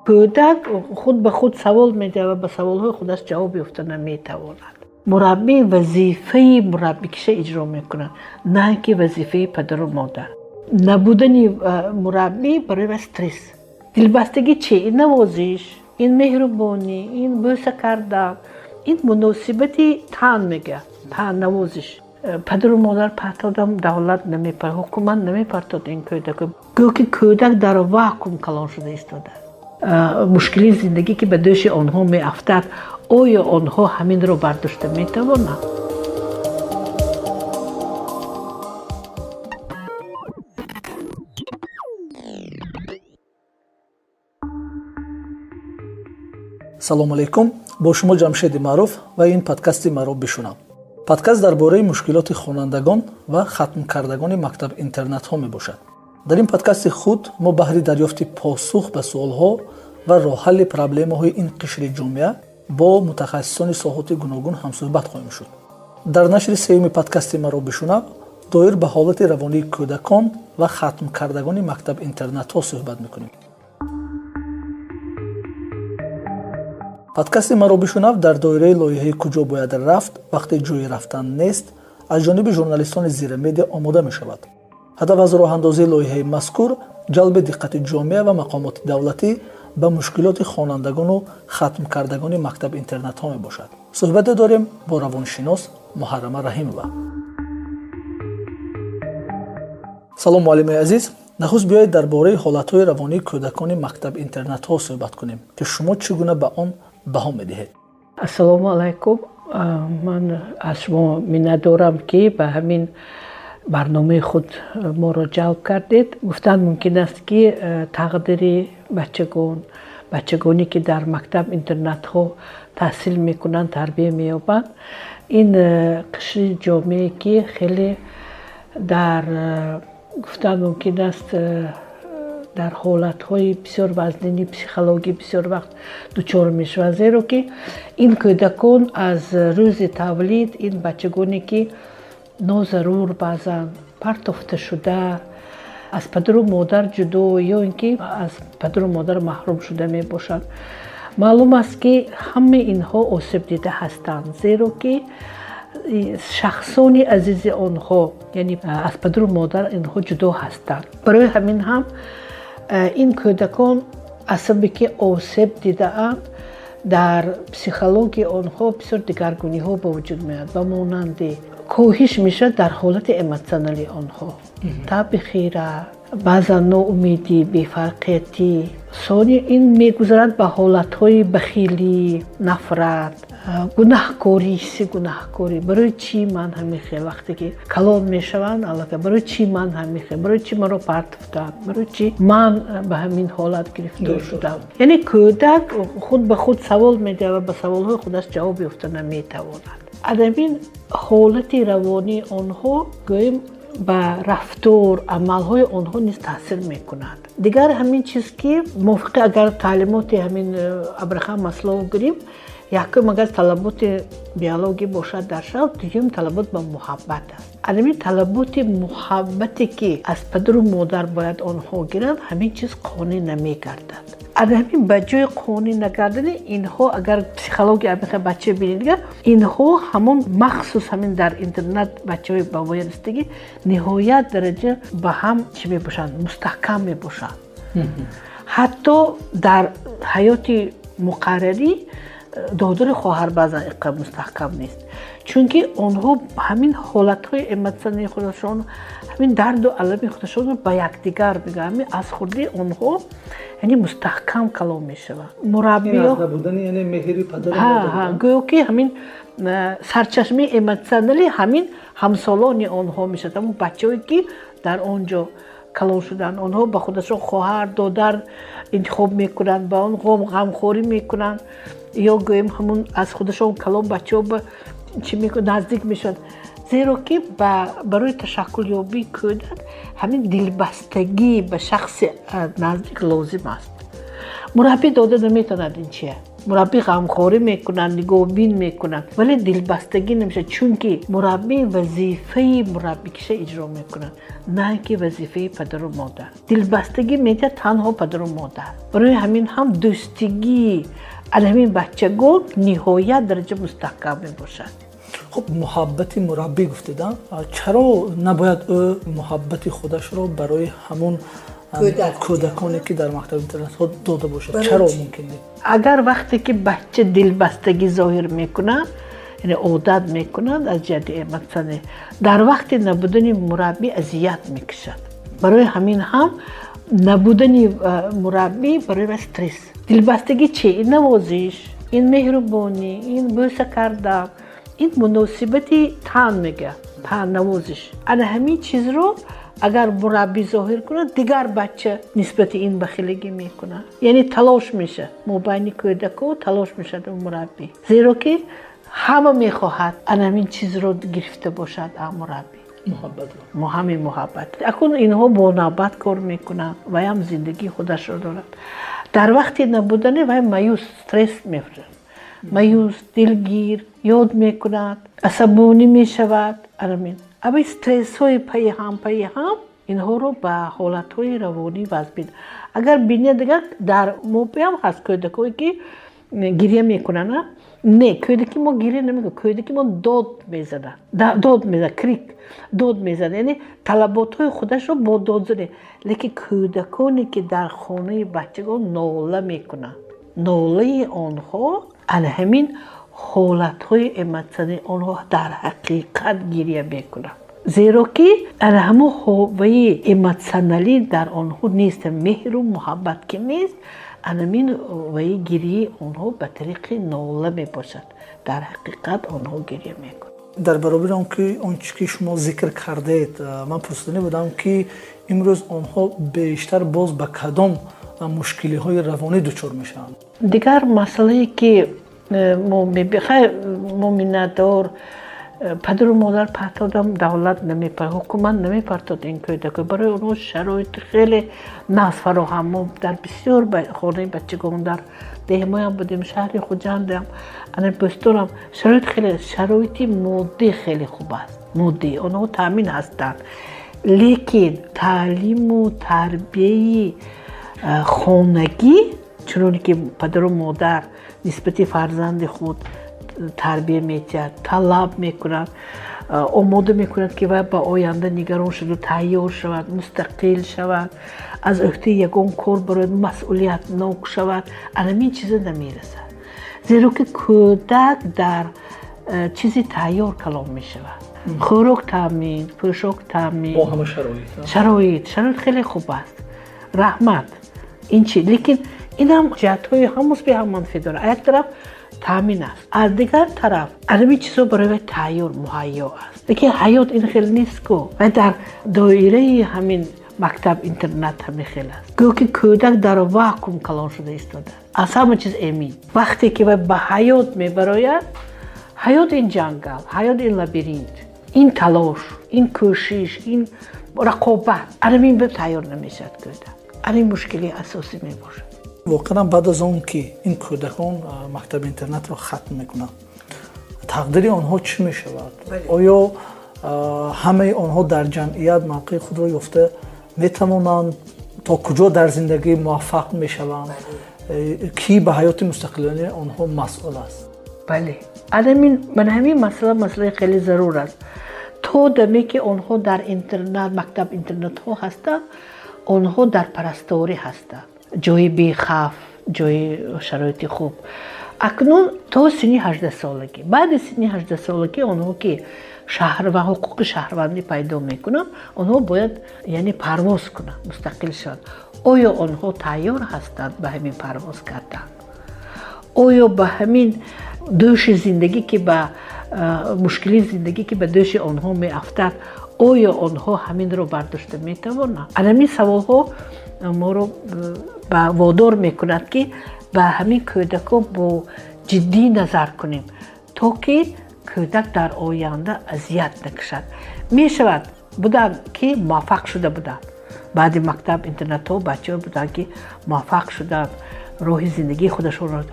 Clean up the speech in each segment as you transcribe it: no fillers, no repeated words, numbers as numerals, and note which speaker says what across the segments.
Speaker 1: Кӯдак худ ба худ савол медиҳад ва ба саволҳои худаш ҷавоб ёфта наметавонад. Мураббӣ вазифаи мураббикиша иҷро мекунад, на ки вазифаи падару модар. Набудани мураббӣ барои вай стресс. Дилбастагӣ чи? Ин навозиш, ин меҳрубонӣ, ин бӯса кардан, ин муносибати тан мегӯяд, тан навозиш. Падару модар партодам, давлат намепар, ҳукумат намепартод ин кӯдаку. Гӯё ки кӯдак дар вакуум калон шуда истодааст. Мушкили зиндагӣ ки ба дӯши онҳо меафтад, оё онҳо ҳаминро бардошта метавонанд?
Speaker 2: Салому алайкум, бо шумо Ҷамшеди Маъруф ва ин подкасти «Маро бишунав». Подкаст дар бораи мушкилоти хонандагон ва хатмкардагони мактаб-интернатҳо мебошад. Дар ин подкасти худ мо баҳри дарёфти посух ба суолҳо ва роҳҳалли проблемаҳои ин қишри ҷомеа бо мутахассисони соҳоти гуногун ҳамсӯҳбат хоҳем шуд. Дар нашри сеюми подкасти «Маро бишунав» доир ба ҳолати равонии кӯдакон ва хатмкардагони мактаб-интернатҳо суҳбат мекунем. Подкасти «Маро бишунав» дар доираи лоиҳаи «Куҷо бояд рафт вақте ҷои рафтан нест» аз ҷониби журналистони Зира Медиа омода мешавад. Ҳадаф аз роҳандозии лоиҳаи мазкур ҷалби диққати ҷомеа ва мақомоти давлатӣ ба мушкилоти хонандагону хатмкардагони мактаб-интернатҳо мебошад. Суҳбате дорем бо равоншинос Муҳаррама Раҳимова. Салом, муаллимаи азиз. Нахуст биёед дар бораи ҳолатҳои равонии кӯдакони мактаб-интернатҳо суҳбат кунем, ки шумо чӣ гуна ба он баҳо медиҳед.
Speaker 1: Ассалому алайкум. Ман аз шумо миннатдорам, ки ба ҳамин барномаи худ моро ҷалб кардед. Гуфтан мумкин аст, ки тақдири бачагон, бачагоне ки дар мактаб интернатҳо таҳсил мекунанд, тарбия меёбанд, ин қишри ҷомеае ки хеле дар, гуфтан мумкин аст, дар ҳолатҳои бисёр вазнини психологӣ бисёр вақт дучор мешаванд, зеро ки ин кӯдакон аз рӯзи тавлид, ин бачагоне ки нозарур, баъзан партофта шуда, аз падару модар ҷудо ё ин ки аз падару модар маҳрум шуда мебошанд. Маълум аст, ки ҳамаи инҳо осебдида ҳастанд, зеро ки шахсони азизи онҳо, яъне аз падару модар инҳо ҷудо ҳастанд. Барои ҳамин ҳам ин кӯдакон, асабе ки осеб дидаанд, дар психологияи онҳо бисёр дигаргуниҳо ба вуҷуд меояд, ба монанди коҳиш мешавад дар ҳолати эмотсионалии онҳо, таби хира, баъзан ноумедӣ, бефарқиятӣ. Сони ин мегузарад ба ҳолатҳои бахилӣ, нафрат, гунаҳкорӣ, ҳисси гунаҳкорӣ. Барои чӣ ман ҳамин хел? Вақте ки калон мешаванд аллакай, барои чӣ ман ҳамин хел, барои чӣ маро партофтанд, барои чӣ ман ба ҳамин ҳолат гирифтор шудам? Яъне кӯдак худ ба худ савол медиҳад ва ба саволҳои худаш ҷавоб ёфта наметавонад. Аз ҳамин ҳолати равонии онҳо, гӯем, ба рафтор, амалҳои онҳо низ таъсир мекунад. Дигар ҳамин чиз, ки мувофиқи агар таълимоти ҳамин Абрахам Маслов гирем, якум агар талаботи биологӣ бошад дар шавқ, дуюм талабот ба муҳаббат аст. Ҳамин талаботи муҳаббате ки аз падару модар бояд онҳо гиранд, ҳамин чиз қонеъ намегардад. Аз ҳамин ба ҷои қонеъ нагардани инҳо, агар психология ҳамин бача бинед, инҳо ҳамон махсус ҳамин дар интернат бачаҳои ба воя расидагӣ ниҳоят дараҷа ба ҳам чӣ мебошанд, мустаҳкам мебошанд. Ҳатто дар ҳаёти муқаррарӣ додару хоҳар баъзан инқадр мустаҳкам нест, чунки онҳо ҳамин ҳолатҳои эмотсионии худашон, ҳамин дарду алами худашонро ба якдигар мегӯянд. Ҳамин аз хурдӣ онҳо, яъне, мустаҳкам калон мешаванд. Мураббиё гӯё ки ҳамин сарчашмаи эмотсионали ҳамин ҳамсолони онҳо мешавад, ҳамон бачаҳое ки дар он ҷо калон шуданд. Онҳо ба худашон хоҳар, додар интихоб мекунанд, ба он ғамхорӣ мекунанд, ё гӯем, ҳамун аз худашон калон бачаҳо ба чӣ наздик мешаванд, зеро ки барои ташаккулёбии кӯдак ҳамин дилбастагӣ ба шахси наздик лозим аст. Мураббӣ дода наметавонад ин чия. Мураббӣ ғамхорӣ мекунад, нигоҳбин мекунад, вале дилбастагӣ намешавад, чунки мураббӣ вазифаи мураббикиша иҷро мекунад, на ки вазифаи падару модар. Дилбастагӣ медиҳад танҳо падару модар. Барои ҳамин ҳам дӯстигии аз ҳамин бачагон ниҳоят дараҷа мустаҳкам мебошад.
Speaker 2: Хуб, муҳаббати мураббӣ гуфтеда, чаро набояд ӯ муҳаббати худашро барои ҳамон кӯдаконе ки дар мактаби интернатҳо дода бошад? Чаро мумкин не?
Speaker 1: Агар вақте ки бача дилбастагӣ зоҳир мекунад, яъне одат мекунад аз ҷиҳати эмотсионӣ, дар вақти набудани мураббӣ азият мекашад. Барои ҳамин ҳам набудани мураббӣ барои вай стресс. Дилбастагӣ чи? Ин навозиш, ин меҳрубонӣ, ин бӯса кардан, ин муносибати тан мегӯяд, тан навозиш. Ана ҳамин чизро агар мураббӣ зоҳир кунад, дигар бача нисбати ин бахилагӣ мекунад. Яъне талош мешавад мобайни кӯдако, талош мешавад мураббӣ, зеро ки ҳама мехоҳад ана ҳамин чизро гирифта бошад мураббӣ. Ҳамин муҳаббат. Акун инҳо бо навбат кор мекунанд, ваям зиндагии худашро дорад. Дар вақти набудани вай маюс, стресс мефурад, маюс, дилгир, ёд мекунад, асабонӣ мешавад. Анамин аби стрессҳои пайи ҳам, пайи ҳам инҳоро ба ҳолатҳои равонӣ вазбин. Агар бинед, дигар дар мобиам ҳаст кӯдакое ки гиря мекунанд. Не, кӯдаки мо гиря намекунад, кӯдаки мо дод мезанад, дод мезанад, крик, дод мезанад, яъне талаботҳои худашро бо додзанӣ. Лекин кӯдаконе ки дар хонаи бачагон нола мекунанд, нолаи онҳо ана ҳамин ҳолатҳои эмотсионии онҳо дар ҳақиқат гиря мекунанд, зеро ки ана ҳамон ҳоваи эмотсионалӣ дар онҳо нест, меҳру муҳаббат ки нест, анамин ваи гирияи онҳо ба тариқи нола мебошад. Дар ҳақиқат онҳо гиря мекунанд.
Speaker 2: Дар баробари он ки он чи ки шумо зикр кардед, ман пурсиданӣ будам ки имрӯз онҳо бештар боз ба кадом мушкилиҳои равонӣ дучор мешаванд?
Speaker 1: Дигар масъалае ки мо миннатдор, падару модар партодам, давлат намепар, ҳукумат намепартод ин кӯдако. Барои онҳо шароити хеле нағз фароҳам. Мо дар бисёр хонаи бачагон дар деҳмоям будем, шаҳри Хуҷандам, ана Бӯстонам, шароит хеле, шароити моддӣ хеле хуб аст, моддӣ онҳо таъмин ҳастанд, лекин таълиму тарбияи хонагӣ, чуноне ки падару модар нисбати фарзанди худ тарбия метиҳад, талаб мекунад, омода мекунад ки вай ба оянда нигарон шуду тайёр шавад, мустақил шавад, аз ӯҳдаи ягон кор барояд, масъулиятнок шавад, анамин чиза намерасад, зеро ки кӯдак дар чизи тайёр калон мешавад. Хӯрок таъмин, пӯшок таъмин,
Speaker 2: бо ҳама шароит.
Speaker 1: Шароит хеле хуб аст, раҳмат, ин чи, лекин инам ҷиҳатҳои ҳам мусбӣ, ҳам манфӣ дорад. Як тараф таъмин аст, аз дигар тараф анами чизҳо барои вай тайёр муҳайё аст, лекин ҳаёт ин хел нест ку. Вай дар доираи ҳамин мактаб интернат ҳамин хел аст, гӯё ки кӯдак дар вакуум калон шуда истодааст, аз ҳама чиз эмин. Вақте ки вай ба ҳаёт мебарояд, ҳаёт ин ҷангал, ҳаёт ин лабиринт, ин талош, ин кӯшиш, ин рақобат, анамин ба тайёр намешавад кӯдак. Ана ин мушкилии асосӣ мебошад.
Speaker 2: Воқеан баъд аз он ки ин кӯдакон мактаби интернатро хатм мекунанд, тақдири онҳо чӣ мешавад? Оё ҳамаи онҳо дар ҷамъият мавқеи худро ёфта метавонанд? То куҷо дар зиндагӣ муваффақ мешаванд? Кӣ ба ҳаёти мустақилонаи онҳо масъул аст?
Speaker 1: Бале, ман ҳамин масъала масъалаи хеле зарур аст. То даме ки онҳо дар интернат, мактаб интернатҳо ҳастанд, онҳо дар парасторӣ ҳастанд, ҷои бехавф, ҷои шароити хуб. Акнун то синни 18-солагӣ, баъди синни 18-солагӣ онҳо ки шаҳрва ҳуқуқи шаҳрвандӣ пайдо мекунанд, онҳо бояд яъне парвоз кунанд, мустақил шаванд. Оё онҳо тайёр ҳастанд ба ҳамин парвоз кардан? Оё ба ҳамин дӯши зиндагӣ ки ба мушкилии зиндагӣ ки ба дӯши онҳо меафтад, оё онҳо ҳаминро бардошта метавонанд? Анамин саволҳо моро ба водор мекунад ки ба ҳамин кӯдакон бо ҷиддӣ назар кунем, то ки кӯдак дар оянда азият накашад. Мешавад буданд ки муваффақ шуда буданд, баъди мактаб интернатҳо бачаҳо буданд ки муваффақ шуданд, роҳи зиндагии худашонро.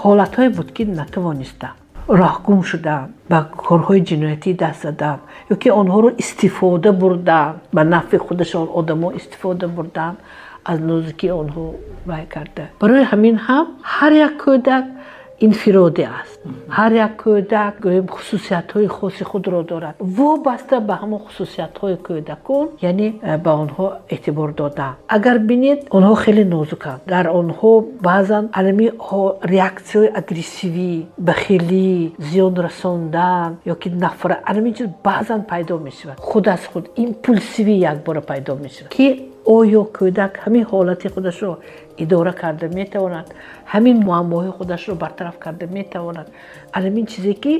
Speaker 1: Ҳолатҳое буд, ки натавонистанд, роҳгум шуданд, ба корҳои ҷиноятӣ даст заданд ё ки онҳоро истифода бурданд ба нафъи худашон, одамо истифода бурданд аз нозукии онҳо вай карда. Барои ҳамин ҳам ҳар як кӯдак инфиродӣ аст, ҳар як кӯдак, гӯем, хусусиятҳои хоси худро дорад. Вобаста ба ҳамон хусусиятҳои кӯдакон, яъне ба онҳо эътибор додан. Агар бинед, онҳо хеле нозуканд, дар онҳо баъзан алами реаксияҳои агрессивӣ, бахилӣ, зиён расондан ё ки нафрат, алами чиз баъзан пайдо мешавад, худ аз худ импулсивӣ якбора пайдо мешавад, ки оё кӯдак ҳамин ҳолати худашро идора карда метавонад, ҳамин муаммоҳои худашро бартараф карда метавонад, алҳамин чизе ки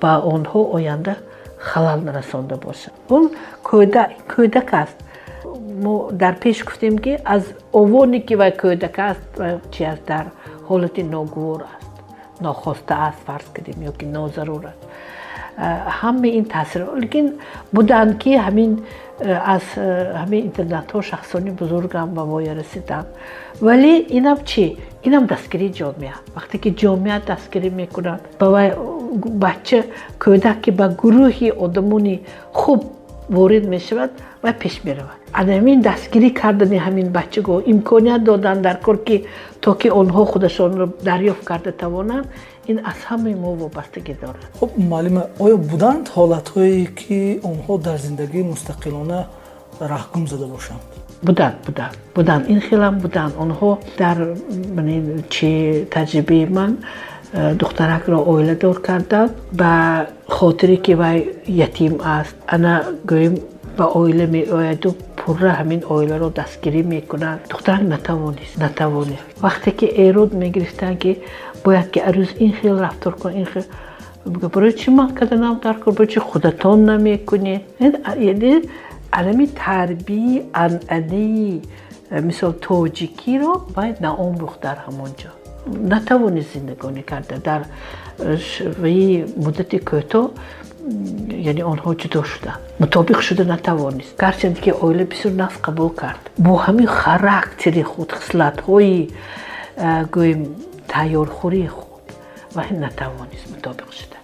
Speaker 1: ба онҳо оянда халал нарасонда бошад. Он кӯдак аст. Мо дар пеш гуфтем, ки аз овоне ки вай кӯдак аст, чи аст, дар ҳолати ногувор аст, нохоста аст, фарз кардем, ё ки нозарур аст, ҳамаи ин таъсир. Лекин буданд, ки ҳамин аз ҳамин интернатҳо шахсони бузургам ба воя расиданд. Вале инам чӣ? Инам дастгирии ҷомеа. Вақте ки ҷомеа дастгирӣ мекунад ба вай, бача, кӯдак ки ба гурӯҳи одамони хуб ворид мешавад, вай пеш меравад. Ана ҳамин дастгирӣ кардани ҳамин бачаго, имконият додан дар кор, ки то ки онҳо худашонро дарёфт карда тавонанд, ин аз ҳамаи мо вобастагӣ дорад.
Speaker 2: Хуб, муаллима, оё буданд ҳолатҳое, ки онҳо дар зиндагии мустақилона раҳгум зада бошанд?
Speaker 1: Буданд, буданд, буданд, ин хелам буданд. Онҳо дар чи таҷрибаи ман духтаракро оиладор карданд, ба хотире ки вай ятим аст, ана гӯем, ба оила меояду пурра ҳамин оиларо дастгирӣ мекунад. Духтарак натавонист, натавонист. Вақте ки эрод мегирифтанд, ки бояд ки арӯз ин хел рафтор кун, ин хел, барои чӣ ман карданам дар кор, барои чӣ худатон намекунед? Яъне алами тарбии анъанаи, мисол, тоҷикиро вай наомӯхт, дар ҳамон ҷо натавонист зиндагонӣ карда. Дар ваи муддати кӯтоҳ, яъне, онҳо ҷудо шуданд, мутобиқ шуда натавонист, гарчанде ки оила бисёр нафс қабул кард. Бо ҳамин характери худ, хислатҳои, гӯем, тайёрхӯрии худ вай натавонист мутобиқ шуда,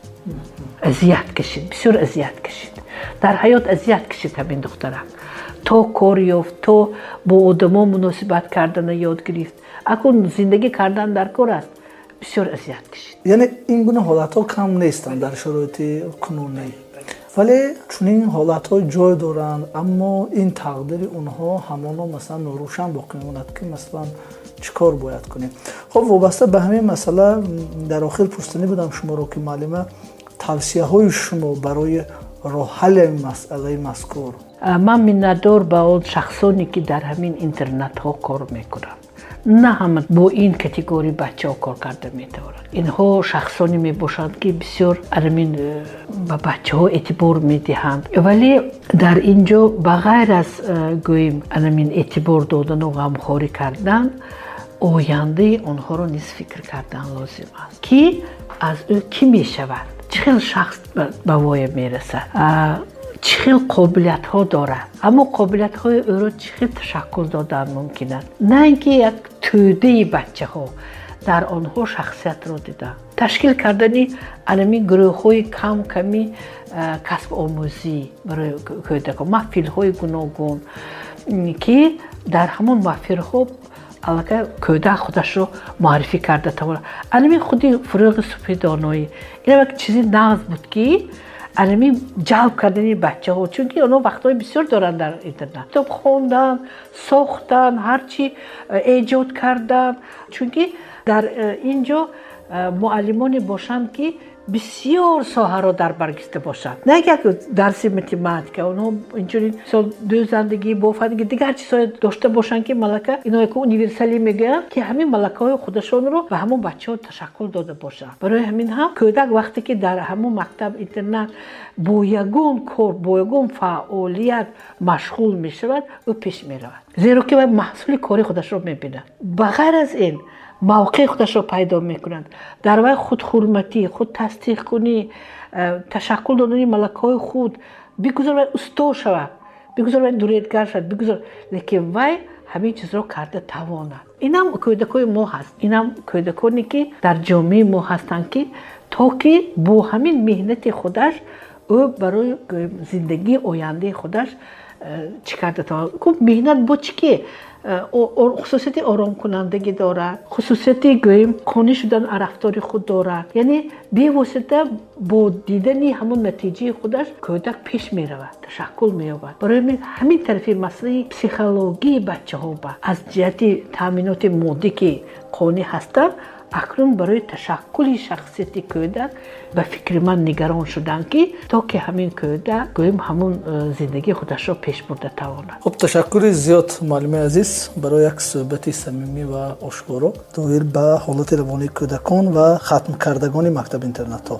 Speaker 1: азият кашид, бисёр азият кашид, дар ҳаёт азият кашид ҳамин духтарак, то кор ёфт, то бо одамо муносибат кардана ёд гирифт. Акун зиндагӣ кардан дар кор аст, бисёр азият кашид.
Speaker 2: Яъне ин гуна ҳолатҳо кам нестанд дар шароити кунунӣ, вале чунин ҳолатҳо ҷой доранд, аммо ин тақдири онҳо ҳамоно, масалан, норӯшан боқӣ мемонад, ки, масалан, чӣ кор бояд кунем. Хуб, вобаста ба ҳамин масъала дар охир пурсанӣ будам шуморо, ки, муаллима, тавсияҳои шумо барои роҳҳалли масъалаи мазкур?
Speaker 1: Ман миннатдор ба он шахсоне, ки дар ҳамин интернатҳо кор мекунанд. На ҳама бо ин категорияи бачаҳо кор карда метавонанд. Инҳо шахсоне мебошанд, ки бисёр ҳамин ба бачаҳо эътибор медиҳанд, вале дар ин ҷо ба ғайр аз, гӯем, анамин эътибор додану ғамхорӣ кардан, ояндаи онҳоро низ фикр кардан лозим аст, ки аз ӯ кӣ мешавад, чӣ хел шахс ба воя мерасад, чӣ хел қобилиятҳо дорад, аммо қобилиятҳои ӯро чӣ хел ташаккул додан мумкин аст. На ин ки як тӯдаи бачаҳо, дар онҳо шахсиятро дидан, ташкил кардани анамин гурӯҳҳои кам ками касбомӯзӣ барои кӯдакон, маҳфилҳои гуногун, ки дар ҳамон маҳфилҳо аллакай кӯдак худашро муаррифӣ карда тавонад. Анамин худи «Фурӯғи субҳи доноӣ» ин як чизи нағз буд, ки анамин ҷалб кардани бачаҳо, чунки онҳо вақтҳои бисёр доранд дар интернат, китоб хондан, сохтан, ҳарчи эҷод кардан, чунки дар ин ҷо муаллимоне бошанд, ки бисёр соҳаро дар бар гирифта бошанд, на як дарси математика. Онҳо инчунин, мисол, дӯзандагӣ, бофандагӣ, дигар чизҳое дошта бошанд, ки малака, ино як универсалӣ мегӯянд, ки ҳамин малакаҳои худашонро ба ҳамон бачаҳо ташаккул дода бошанд. Барои ҳамин ҳам кӯдак вақте ки дар ҳамон мактаб интернат бо ягон кор, бо ягон фаъолият машғул мешавад, ӯ пеш меравад, зеро ки вай маҳсули кори худашро мебинад. Ба ғайр аз ин, мавқеи худашро пайдо мекунад, дар вай худҳурматӣ, худтасдиқкунӣ, ташаккул додани малакаҳои худ. Бигузор вай усто шавад, бигузор вай дуредгар шавад, бигузор, лекин вай ҳамин чизро карда тавонад. Инам кӯдакои мо ҳаст, инам кӯдаконе ки дар ҷомеаи мо ҳастанд, ки то ки бо ҳамин меҳнати худаш ӯ барои зиндагии ояндаи худаш чӣ карда тавонад. Хуб, меҳнат бо чӣ ки хусусияти оромкунандагӣ дорад, хусусияти гӯем қонеъ шудан аз рафтори худ дорад. Яъне бевосита бо дидани ҳамон натиҷаи худаш кӯдак пеш меравад, ташаккул меёбад. Барои ҳамин тарафи масъалаи психологияи бачаҳо аз ҷиҳати таъминоти моддӣ ки қонеъ ҳастанд, акнун барои ташаккули шахсияти кӯдак ба фикри ман нигарон шуданд, ки то ки ҳамин кӯдак гӯем ҳамон зиндагии худашро пеш бурда тавонад.
Speaker 2: Хуб, ташаккури зиёд, муаллимаи азиз, барои як суҳбати самимӣ ва ошкоро доир ба ҳолати равонии кӯдакон ва хатмкардагони мактаб-интернатҳо.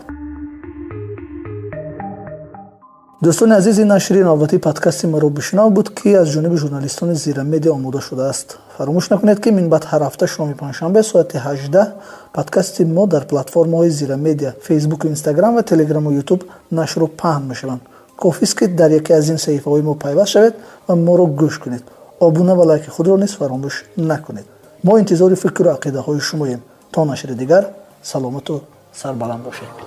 Speaker 2: Дӯстони азиз, ин нашри навбатии подкасти «Маро бишнав» буд, ки аз ҷониби журналистони Зира Медиа омода шудааст. Фаромӯш накунед, ки минбаъд ҳар ҳафта шоми панҷшанбе соати 18 подкасти мо дар платформаҳои Зира Медиа, Фейсбуку Инстаграм ва Телеграму Ютуб нашру паҳн мешаванд. Кофист, ки дар яке аз ин саҳифаҳои мо пайваст шавед ва моро гӯш кунед. Обуна ва лайки худро низ фаромӯш накунед. Мо интизори фикру ақидаҳои шумоем. То нашри дигар саломату сарбаланд бошед.